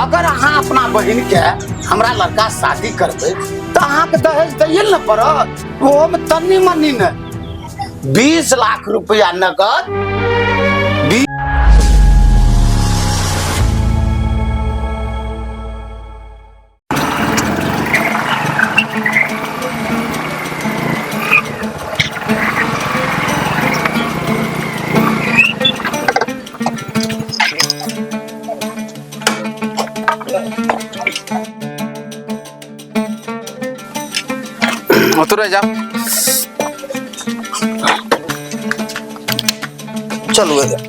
अगर अहाँ अपना बहिन के हमरा लड़का शादी करबै तऽ अहाँके दहेज दैए ने पड़त। ओहोमे तन्नी मन्नी ने 20 लाख रुपया नगद। उतरे जाओ। चलू इधर।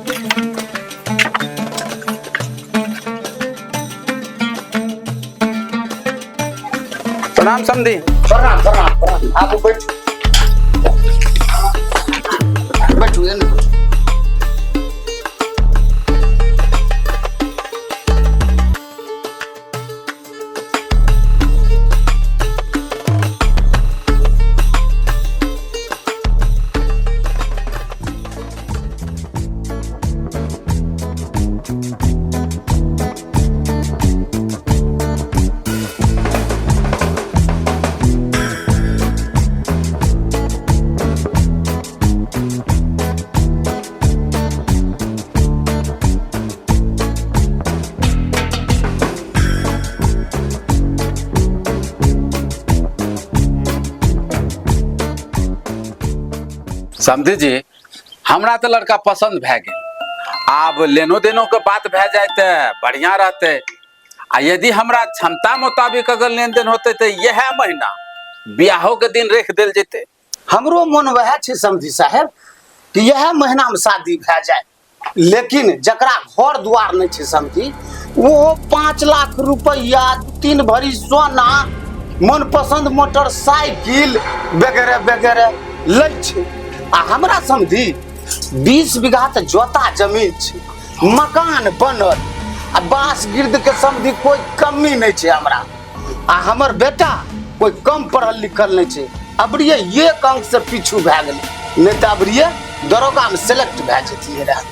प्रणाम समधी। प्रणाम प्रणाम प्रणाम। आबू बैठू बैठू एने बैठू। समधी जी, हमरा तऽ लड़का पसंद भए गेल। आब लेनो देनो के बात भए जाए तऽ बढ़िया रहते। आ यदि हमरा क्षमता मुताबिक अगर लेन देन होते तऽ यह महीना बियाहो के दिन रख देल जेते। हमरो मन वएह छै समधी साहेब कि यह महीना में शादी भए जाए, लेकिन जकरा घर द्वार नहीं छै समधी, वो 5 लाख रुपया, 3 भरी सोना, मनपसंद मोटरसाइकिल वगैरह वगैरह लै छै। आ हमरा समधी 20 बीघा तऽ जोता जमीन छै, मकान बनल, आ बाँस गिर्द के समधी कोई कमी नहीं छै हमरा। आ हमर बेटा कोई कम पढ़ल लिखल नहीं छै, अबरिये एक अंक से पीछू भए गेलै, नहीं तऽ अबरिये दरोगा में सेलेक्ट भए जतियै रह।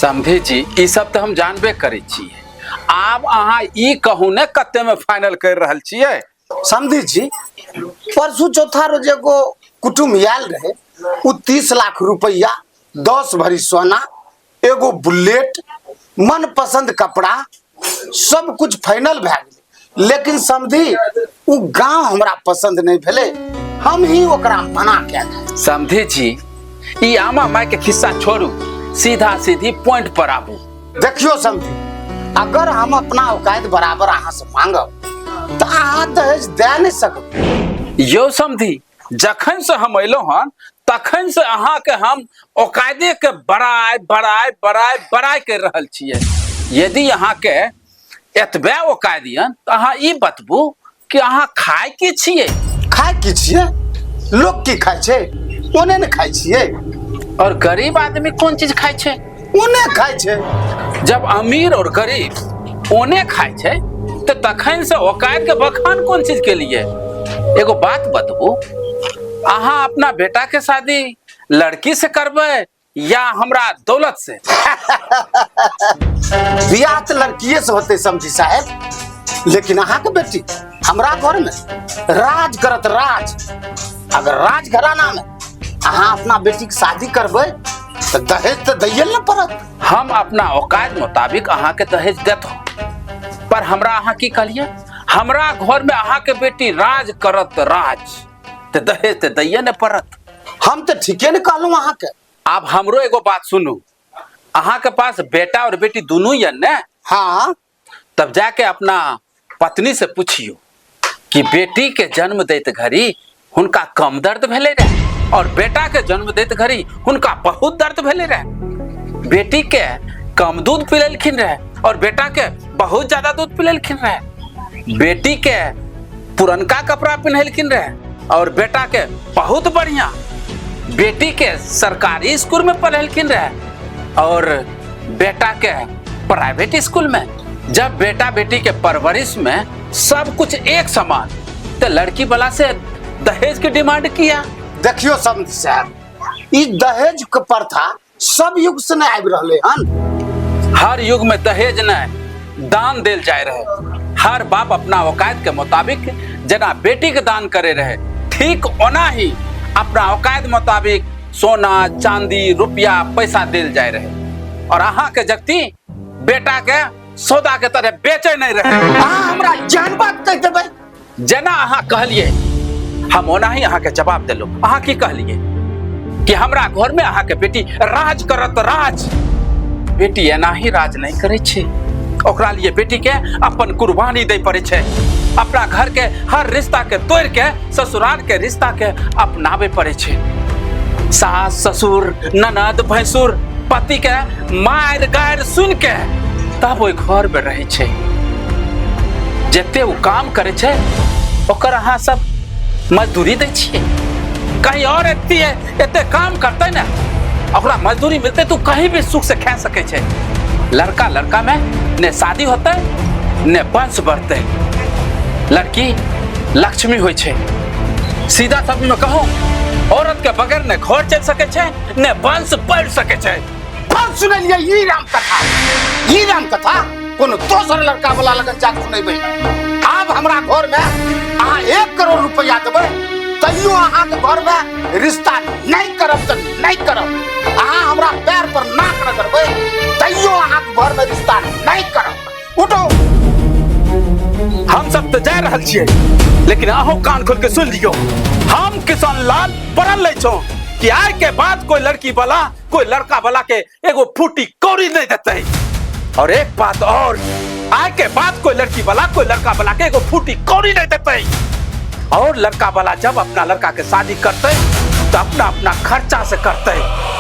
समधी जी, ई सब तऽ हम जानबे करै छियै। आब अहाँ ई कहू ने कते में फाइनल कर रहल छियै? समधी जी, परसू चौथा रोज एगो कुटुम्ब आयल रहे, उ 30 लाख रुपया, 10 भरी सोना, एगो बुलेट, मनपसंद कपड़ा, सब कुछ फाइनल भए गेलै। लेकिन समधी, उ गांव हमरा पसंद नहीं भेलै, हम ही ओकरा मना कए देलियै। समधी जी, ई आमा माय के खिस्सा छोड़ू, सीधा सीधी पॉइंट पर आबू। देखियो समधी, अगर हम अपना औकात बराबर अहाँ से मांगब तऽ अहाँ दहेज दए नहीं सकब। यौ समधी, जखन से हम अयलहुँ हन तखन से अहाँ के हम औकादे के बड़ाय बड़ाय बड़ाय बड़ाय कर रहल छियै। यदि अहाँ के एतबे औकात यन तऽ अहाँ ई बतबू कि अहाँ खाय की छियै? खाय की छियै? लोग की खाय छै ओने ने खाय छियै। और गरीब आदमी कोन चीज खाय छै? ओने खाय छै। जब अमीर और गरीब ओने खाय छै तऽ तखन से औकात के बखान कोन चीज के लिए? एगो बात बतबू, अहाँ अपना बेटा के शादी लड़की से करबै या हमरा दौलत से? बियाह तऽ लड़किए से होते समझी साहेब, लेकिन अहाँ के बेटी हमरा घर में राज करत राज। अगर राज घराना में अहाँ अपना बेटी के शादी करबै तऽ दहेज तऽ दैये ने पड़त। हम अपना औकात मुताबिक अहाँ के दहेज देतो, पर हमरा अहाँ की कहलिए? हमरा घर में अहाँ के बेटी राज करत राज, तऽ दहेज तऽ दैये ने पड़त। हम तऽ ठीके ने कहलहुँ अहाँ के। आब हमरो एगो बात सुनू, अहाँ के पास बेटा और बेटी दोनों ये ने? हाँ। तब जाके अपना पत्नी से पूछियो कि बेटी के जन्म दैत घड़ी हुनका कम दर्द भेलै रहे और बेटा के जन्म दैत घड़ी हुनका बहुत दर्द भेलै रहे। बेटी के कम दूध पिलेलखिन रहे और बेटा के बहुत ज्यादा दूध पिलेलखिन रहे। बेटी के पुरनका कपड़ा पहनेलखिन रहे और बेटा के बहुत बढ़िया। बेटी के सरकारी स्कूल में पढ़ेलखिन रहे और बेटा के प्राइवेट स्कूल में। जब बेटा बेटी के परवरिश में सब कुछ एक समान, तो लड़की वाला से दहेज के डिमांड किया। देखियो समझ साहब, ई दहेज के प्रथा सब युग से नहीं आबि रहले हन। हर युग में दहेज नहीं, दान देल जाय रहे। हर बाप अपना औकात के मुताबिक जेना बेटी के दान करे रहे, ठीक ओना ही अपना औकात मुताबिक सोना चांदी रुपया पैसा देल जाय रहे। और अहाँ के जगती बेटा के सौदा के तरह बेचे नहीं रहे। अहाँ हमरा जान बात कहि देबै? जेना अहाँ कहलिए हम ओना ही अहाँ के जवाब देलहुँ। अहाँ की कहलिए कि हमरा घर में अहाँ के बेटी राज करत। राज बेटी एना ही राज नहीं करे छै, ओकरा लिए बेटी के अपन कुर्बानी दे पड़े छै, अपना घर के हर रिश्ता के तोड़ के ससुराल के रिश्ता के अपनावे पड़े छै। सास ससुर ननद भैंसुर पति के मार गारि सुन के तब ओहि घर में रहे छै। जते ओ काम करे छै ओकर अहाँ सब मजदूरी दै छियै। कहीं और एते एते काम करते ने ओकरा मजदूरी मिलते तो कहीं भी सुख से खा सके छै। लड़का लड़का में ने शादी होते ने वंश बढ़ते। लड़की लक्ष्मी होइ छै। सीधा शब्द में कहूं, औरत के बगैर ने घर चल सके छै ने वंश बढ़ सके छै। हम सुनलियै ई राम कथा, ई राम कथा कोनो दोसर लड़का वाला लगन जाके सुनेबै। आब हमरा घर में अहाँ 1 करोड़ रुपया देबै तैयो अहाँके घर में रिश्ता नहीं करब तऽ नहीं करब। अहाँ हमरा पैर पर नाक रगड़बै तैयो अहाँके घर में रिश्ता नहीं करब। उठो। हम सब तो जा रहल छियै, लेकिन अहूँ कान खोल के सुन लियो, हम किशन लाल पढ़ल लै छौ कि आय के बाद कोई लड़की वाला कोई लड़का वाला के एगो फूटी कौड़ी नहीं देते। और एक बात और, आय के बाद कोई लड़की वाला कोई लड़का वाला के एगो फूटी कौड़ी नहीं देते। और लड़का वाला जब अपना लड़का के शादी करते तो अपना अपना खर्चा से करते।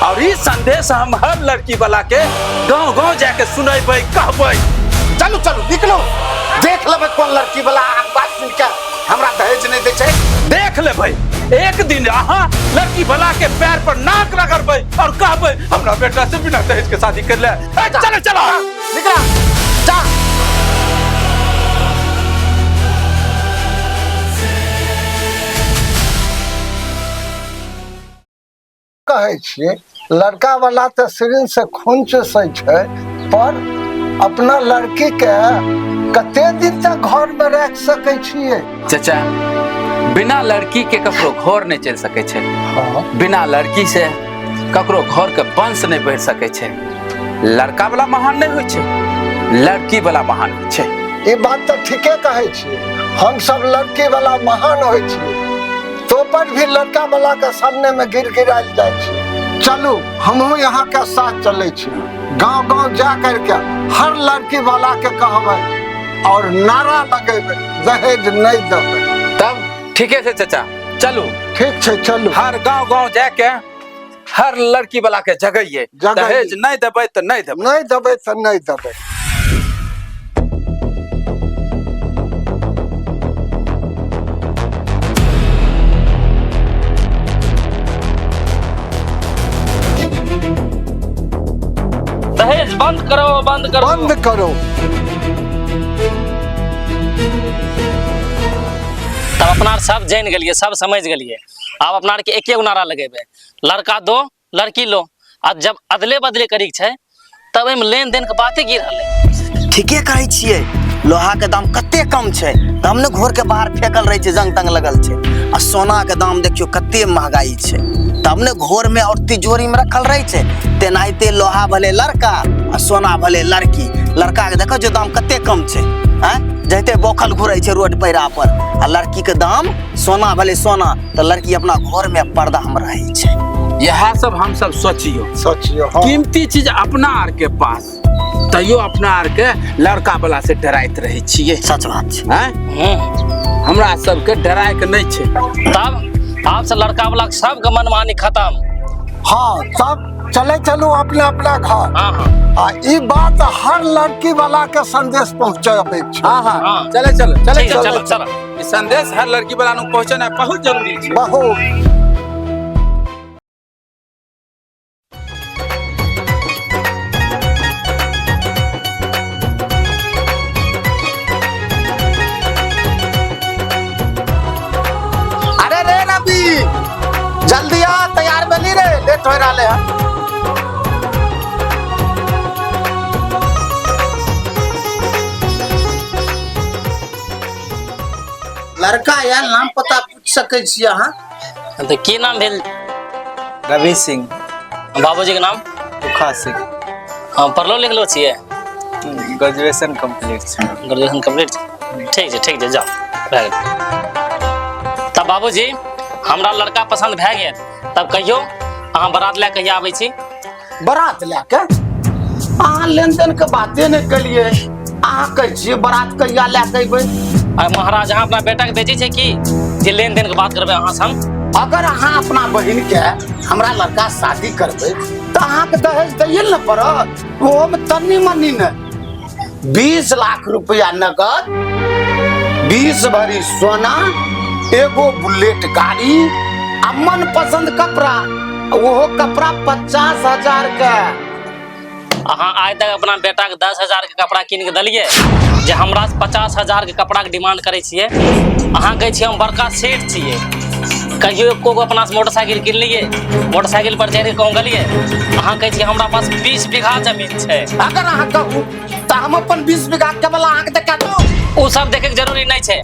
और ई संदेश हम हर लड़की वाला के गांव गांव जाके सुनेबै कहबै। चलू चलू निकलो, देख लेबै कोन लड़की वाला अहाँके बात सुन के हमरा दहेज नहीं दै छै। देख लेबै एक दिन अहाँ लड़की वाला के पैर पर नाक रगड़बै और कहबै हमरा बेटा से बिना दहेज के शादी कर ले। चलो चलो निकला जा। कहै छियै लड़का वाला तऽ शरीर से खून चूसै छै, पर अपना लड़की के कते दिन तक घर में राखि सकै छियै? चचा, बिना लड़की के ककरो घर नहीं चल सकै छै। हाँ। बिना लड़की से ककरो घर के वंश नहीं बढ़ सकै छै। लड़का वाला महान नहीं होइ छै, लड़की वाला महान होइ छै। ई बात तऽ ठीके कहै छियै, हम सब लड़की वाला महान होइ छियै, तो पर भी लड़का वाला के सामने में गिर गिरायल जाइ छै। चलू हमहूँ यहाँ के साथ चलै छी, गांव गांव जा करके हर लड़की वाला के कहबै और नारा लगेबै, दहेज नहीं देबै। तब ठीके छै चचा, चलू। ठीक छै चलू। हर गांव गांव जाके हर लड़की वाला के जगैये, जगैये। दहेज नहीं देबै तऽ नहीं देबै, नहीं देबै तऽ नहीं देबै। दहेज बंद करो, बंद करो, बंद करो। तब अपना सब जान गेलिए, सब समझ गेलिए। आब अपना के एके गो नारा लगेबै, लड़का दो लड़की लो। आ जब अदले बदले करी छै तब एहिमे लेन देन के बाते की रहलै। ठीके कहै छियै, लोहा के दाम कते कम छै, तब ने घोर के बाहर फेकल रहै छै, जंग तंग लगल छै। आ सोना के दाम देखियौ कते महगाई छै, तब ने घोर में और तिजोरी में रखल रहै छै। तेनाहिते लोहा भले लड़का आ सोना भले लड़की, लड़का के देखो जो दाम कते कम छै, आँय जते बौखल घुरै छै रोड पैरा पर, आ लड़की के दाम सोना भले सोना, तऽ लड़की अपना घर में पर्दा में रहै छै। इएह सब हम सब सोचियो, सोचियो। हाँ। कीमती चीज अपना आर के पास, तैयो अपना आर के लड़का वाला से डराइत रहै छियै। सच बात छै। आँय? हमरा सबके डराय के नहि छै। तब आब से लड़का वाला सबके मनमानी खत्म। हाँ, तब चले चलू अपना अपना घर। हाँ, हाँ। आ ई बात हर लड़की वाला के संदेश पहुंचाबे छै। हाँ, हाँ। हाँ। चले चलो, चले ठीक है, चलो। चलो, चलो। ई संदेश हर लड़की वाला नु पहुंचना बहुत जरूरी छै। बहुत। अरे रे रवि, जल्दी आ, तैयार बनी रे, लेट हो रहा है। लड़का आयल, नाम पता पूछ सकै छी अहाँ। तऽ की नाम भेल? रवि सिंह। बाबूजी के नाम? सुखा सिंह। हाँ, पढ़लो लिखलो छियै? ग्रेजुएशन कम्प्लीट छै। ग्रेजुएशन कम्प्लीट छै। ठीक छै, ठीक छै, जाउ, भए गेल। तब बाबूजी, हमरा लड़का पसन्द भए गेल। तब कहियौ, अहाँ बारात लए कहिया आबै छी? बारात लए के? अहाँ लेन देन के बाते नहि केलियै, अहाँ कहै छियै बारात कहिया लए के अयबै? अरे महाराज, अहाँ अपना बेटा के बेचै छै की जे लेन देन के बात करबै अहाँ से हम? अगर अहाँ अपना बहिन के हमरा लड़का शादी करबै तऽ अहाँके दहेज दैये ने पड़त, ओहोमे तन्नी मन्नी ने, 20 लाख रुपया नगद, 20 भरी सोना, एगो बुलेट गाड़ी आ मनपसंद कपड़ा, ओहो कपड़ा 50,000 के। अहाँ आइ तक अपना बेटा के 10,000 के कपड़ा कीन के देलियै जे हमरा से 50,000 के कपड़ा के डिमांड करै छियै? अहाँ कहै छियै हम बड़का सेठ छियै, कहियो एको गो अपना से मोटरसाइकिल किनलियै? मोटरसाइकिल पर चढ़ि के कहूँ गेलियै? अहाँ कहै छियै हमरा पास 20 बीघा जमीन छै। अगर अहाँ कहू तऽ हम अपन 20 बीघा के बला अहाँके देखा दू। ओ सब देखे के जरूरी नहीं छै।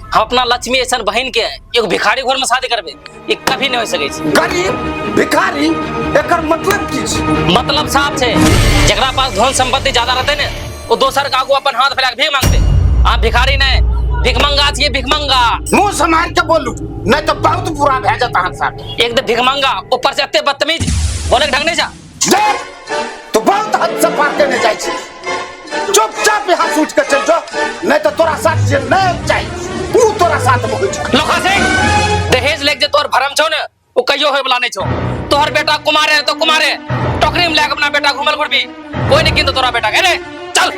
हम अपना लक्ष्मी ऐसन बहिन के एगो भिखारी घर में शादी करबै, ई कभी नहीं हो सकै छै। गरीब भिखारी, एकर मतलब की छै? मतलब साफ छै, जकरा पास धन संपत्ति ज्यादा रहतै ने, ओ दोसर के आगू अपन हाथ फैला के भीख मांगतै। अहाँ भिखारी नहीं, भिखमंगा छियै, भिखमंगा। मुंह सम्हारि के बोलू, नहीं तो बहुत बुरा भए जात अहाँ साथ। एक तऽ भिखमंगा, ऊपर से एते बदतमीज, बोले के ढंग नहीं छा। देख, तो बहुत हद से पार केने जाइ छी। चुपचाप यहाँ से उठ के चल जो, नहीं तो तोरा साथ जे नहीं चाही ऊ तोरा साथ में होइ छौ। लोखा सिंह, दहेज लेके जे तोहर भरम छौ ने, ओ कहियो होय वाला नहीं छौ। तोहर बेटा कुमारे है तो कुमारे, टोकरी में लेके अपना बेटा घुमल घुरबी, कोई नहीं किनतो तोरा बेटा के। रे चल।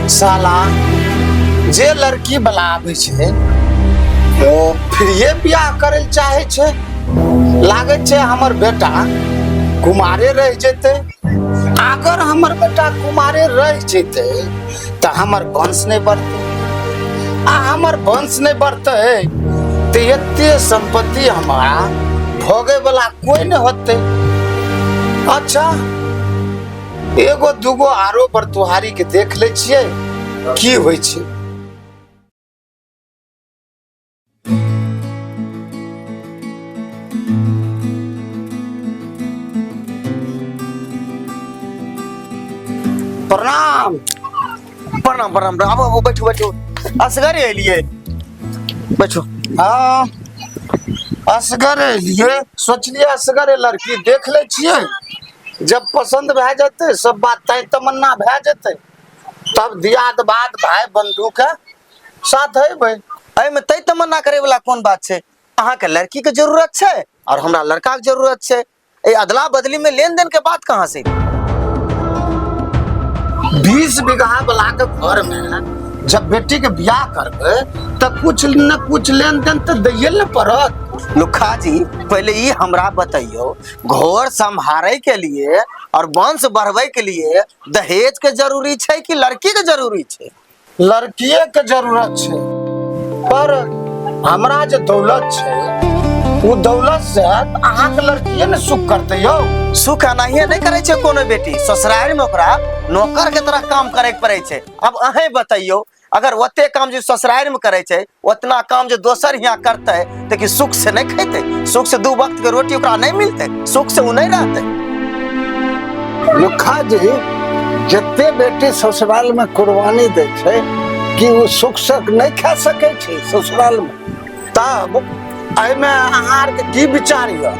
साला जे लड़की वाला आबै छै ओ फ्रीए बियाह करै लए चाहै छै। लागै छै हमर बेटा कुमारे रहि जेतै। अगर हमर बेटा कुमारे रहि जेतै तऽ हमर वंश नहि बढ़तै, आ हमर वंश नहि बढ़तै तऽ एते सम्पत्ति हमरा भोगै वाला कोई नहि होतै। अच्छा, एगो दूगो आरो बरतुहारी के देख लै छियै, की होइ छै। प्रणाम। प्रणाम, प्रणाम। आबू, आबू, बैठू, बैठू। असगरे एलियै? बैठू। हाँ, असगरे एलियै, सोचलियै असगरे लड़की देख लै छियै, जब पसंद भए जेतै, सब बात तय तमन्ना भए जेतै, तब दियाद बाद भाई बंधु के साथ अयबै। एहिमे तय तमन्ना करे वाला कोन बात छै? अहाँके लड़की के जरूरत छै और हमरा लड़का के जरूरत छै। ए अदला बदली में लेन देन के बात कहाँ से? 20 बीघा वाला के घर में जब बेटी के बियाह करबै तऽ कुछ न कुछ लेन देन तऽ दैये ने पड़त। लुखा जी, पहले ई हमरा बतैयो, घर संभारे के लिए और वंश बढ़वे के लिए दहेज के जरूरी छै कि लड़की के जरूरी छै? लड़किए के जरूरत छै, पर हमरा जे दौलत छै ओ दौलत से अहाँके लड़किए ने सुख करतै यौ। सुख एनाहिए नहि करै छै कोनो बेटी। ससुरारि में ओकरा नौकर के तरह काम करे के पड़ै छै। अब अहें बतैयो, अगर ओते काम जे ससुरारि में करै छै, ओतना काम जे दोसर हियाँ करतै तऽ की सुख से नहि खेतै? सुख से 2 वक्त के रोटी ओकरा नहि मिलतै? सुख से ओ नहि रहतै? लुखा जी, जते बेटी ससुराल में कुर्बानी दै छै, कि ओ सुख से नहि खा सकै छै ससुराल में? तब एहिमे अहाँ आरके की विचार यऽ?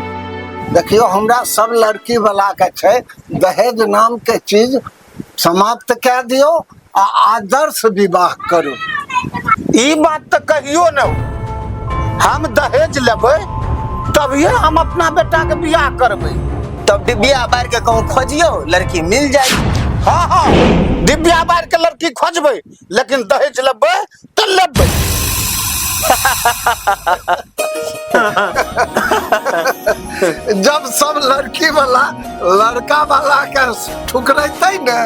देखियौ, हमरा सब लड़की वाला के छै, दहेज नाम के चीज समाप्त कए दियौ आ आदर्श विवाह करू। ई बात तऽ कहियो ने हो। हम दहेज लेबै तभिए हम अपना बेटा के बियाह करबै। तब डिबिया बार के कहूँ खोजियौ, लड़की मिल जाए। हाँ हाँ, डिबिया बार के लड़की खोजबै, लेकिन दहेज लेबै तऽ लेबै। जब सब लड़की वाला लड़का वाला के ठुकरेतै ने,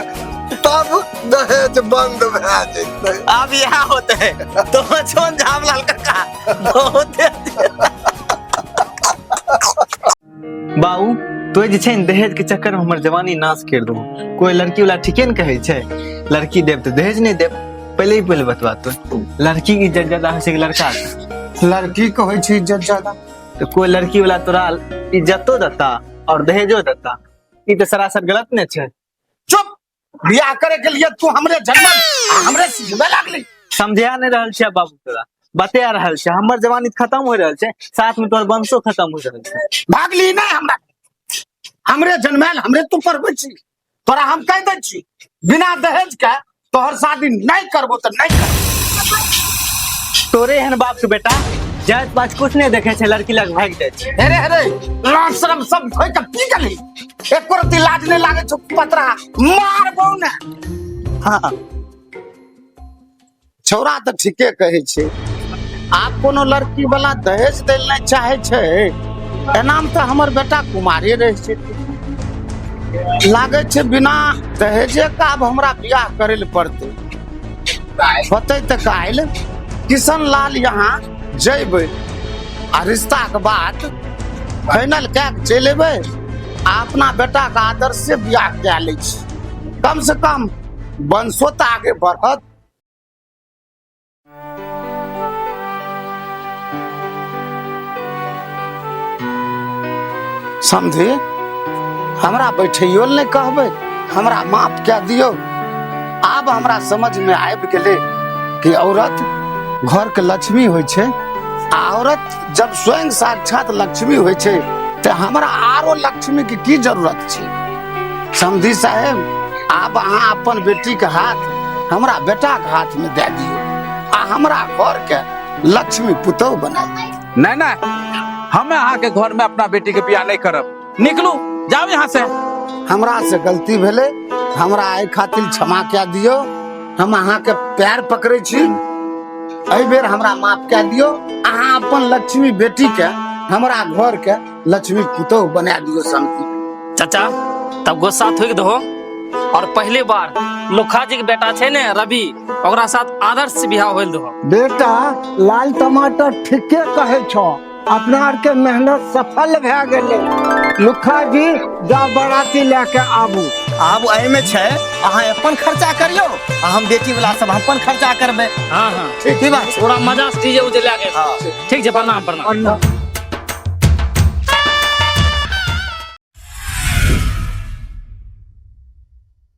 तब दहेज बंद भए जेतै। अब यहाँ होते है तो छोन झामलाल काका बहुत। बाबू तो जे छै ने दहेज के चक्कर में हमर जवानी नाश कर दो। कोई लड़की वाला ठीके ने कहै छै, लड़की देब तऽ दहेज नहि देब। पहले ही पहले बतवा तो, लड़की की इज्जत ज्यादा होइ छै कि लड़का के? लड़की के होइ छै इज्जत ज्यादा। तो कोई लड़की वाला तोरा इज्जतो देता और दहेजो देता, ई तऽ सरासर गलत ने छै। चुप, बियाह करे के लिए तू हमरे जन्मल आ हमरे सिखबे लागली। समझा नहीं रहल छै बाबू, तोरा बता रहल छै हमर जवानी खत्म हो रहल छै, साथ में तोहर वंशो खत्म हो रहल छै। भागली नहीं हमरा, हमरे जन्मायल हमरे तू पढ़बै छी, तोरा हम कह दै छी बिना दहेज के तोहर शादी नहीं करबो तऽ नहीं करबो। तोरे एहन बाप के बेटा जात पात कुछ नहीं देखे छै, लड़की लग भागि जाइ छै। अरे अरे लाज शरम सब धोइ के पी गेली, एको रत्ती लाज नहीं लागे छौ पतरा, मारबौ ने। हाँ छौड़ा तऽ ठीके कहै छै, आब कोनो लड़की वाला दहेज दै लए नहि चाहै छै, एनामे तऽ हमर बेटा कुमारे रहै छै। लागै छै बिना दहेजे के आब हमरा बियाह करै लए पड़तै। होतै तऽ काल्हि किशन लाल यहाँ जैबै आ रिश्ताके बात फाइनल कए के चलि एबै आ अपना बेटाके आदर्श से बियाह कए लै छी, कम से कम वंशो तऽ आगे बढ़त। समझे हमरा बैठैयो लए नहि कहबै, हमरा माफ कए दियौ। आब हमरा समझ में आबि गेलै कि औरत घर के लक्ष्मी होइ छै, आ औरत जब स्वयं साक्षात लक्ष्मी होइ छै तऽ हमरा आरो लक्ष्मी के की जरूरत छै। समधी साहेब, आब अहाँ अपन बेटी के हाथ हमरा बेटा के हाथ में दए दियौ आ हमरा घर के लक्ष्मी पुतहु बना दियौ। नहीं नहीं, हमें अहाँ के घर में अपना बेटी के बियाह नहीं करब, निकलू जाओ यहाँ से। हमरा से गलती भेलै, हमरा एहि खातिर क्षमा कए दियौ। हम अहाँ के पैर पकड़ै छी, एहि बेर हमरा माफ कए दियौ। अहाँ अपन लक्ष्मी बेटी के हमरा घर के लक्ष्मी पुतहु बना दियौ। समझी चाचा, तब गुस्सा थूक दहो। और पहली बार लुखा जी के बेटा छै ने रवि, ओकरा साथ आदर्श से बियाह होल दहो। बेटा लाल टमाटर ठीके कहै छौ, अपना आर के मेहनत सफल भए गेलै। लुखा जी जा बराती लए के आबू। आब एहिमे छै अहाँ अपन खर्चा करियौ आ हम बेटी वाला सब अपन खर्चा करबै। हाँ हाँ ठीक बात छै। पूरा मजा से डीजे उजे लए के। हाँ। ठीक छै, प्रणाम प्रणाम।